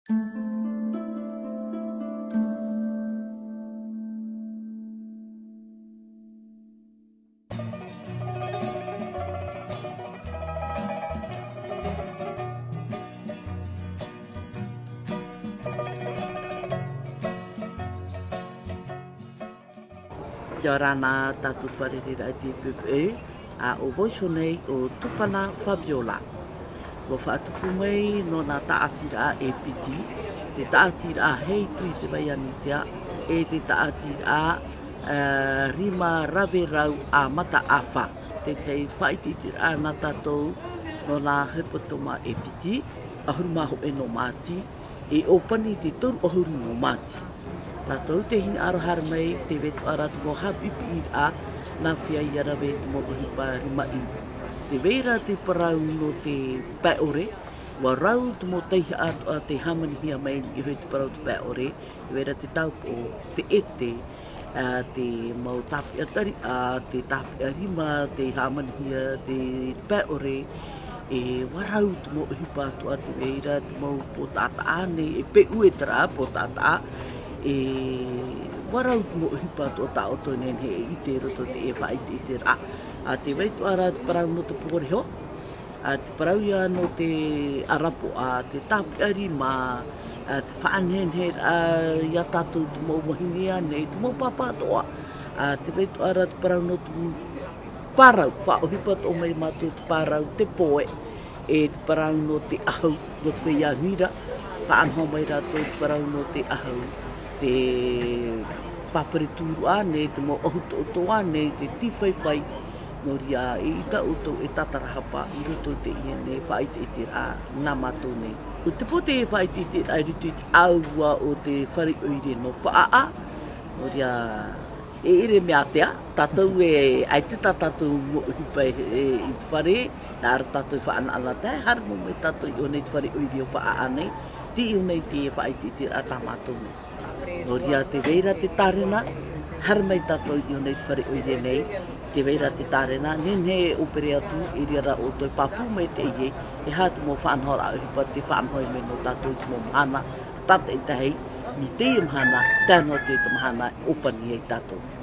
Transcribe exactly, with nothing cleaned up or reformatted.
Ia ora na tātou te fārereiraʻa i te poʻipoʻi, ʻa ʻo Voiho nei ʻo Tupana Fabiola. ʻUa faʻatupu mai nō nā tāʻatiraʻa e piti, te tāʻatiraʻa Hei Tui Te Vai Anitea, e te tāʻatiraʻa, ā, Rima Rave Rau a Mataʻafa. Te tahi faʻaʻiteʻiteraʻa nā tātou nō nā hepetoma e piti, ʻahuru mā hōʻē nō Māti, e ʻōpani te toru ʻahuru nō Māti. Tātou te hinaʻaro haere mai, te vai atoʻa ra te mau haʻapiʻiraʻa, nā hea ia rave te mau ʻohipa rimaʻī. Te vai ra te parau nō te pae ʻore, ʻua rau te mau teiaha atoʻa tei hāmanihia mai i niʻa i te parau te pae ʻore, te vai ra te tāupoʻo, te ʻete, ā, te mau tāpeʻa tariʻa, te tāpeʻa rima, tei hāmanihia te pae ʻore, e ʻua rau te mau ʻohipa atoʻa te vai ra, te mau pōtaʻataʻa nei, e peʻu e terā pōtaʻataʻa, e ʻua rau te mau ʻohipa atoʻa tā ʻoutou e nehenehe e ʻite i roto i teie faʻaʻiteʻiteraʻa. Ā, te vai atoʻa ra te parau nō te pōreho, ā, te parau ia nō te ʻarapoʻa, te tāpeʻa rima, ā, te faʻaneheneheraʻa ia tātou te mau vahine ānei, te mau pāpā atoʻa, ā, te vai atoʻa ra te parau nō te parau, faʻaʻohipa atoʻa mai mātou te parau, te poe, e te parau nō te ʻahu, nō te feiā nira, faʻanaho mai rātou te parau nō te ʻahu, te pāpare tūruʻa ānei, te mau ʻahu toʻotoʻo ānei, te tīfaifai, nō reira, eʻita ʻoutou e tātarahapa i roto i teie nei faʻaʻiteʻiteraʻa nā mātou nei. ʻO te pō te faʻaʻiteʻiteraʻa i roto i te ʻāua o te fare ʻoire nō Faʻaʻa, nō reira, e ʻere mea ātea, tātou e, ʻaita tā tātou mau ʻohipa e, e, i te fare, nā ʻō ra tātou e faʻanaʻanatae, haere noa mai tātou i ʻō nei te fare ʻoire o Faʻaʻa nei, tei ʻō nei te faʻaʻiteʻiteraʻa tā mātou nei. Nō reira te vai ra te tārena, haere mai tātou i ʻō nei te fare ʻoire nei, te vai ra te tārena, nehenehe e ʻōpere atu, i reira rā ʻoutou e pāpū mai teie, e aha te mau faʻanahoraʻa ʻohipa tē faʻanaho mai nō tātou i te mau mahana, tātaʻitahi, mai teie mahana, tae noa atu i te mahana e ʻōpani ai tātou.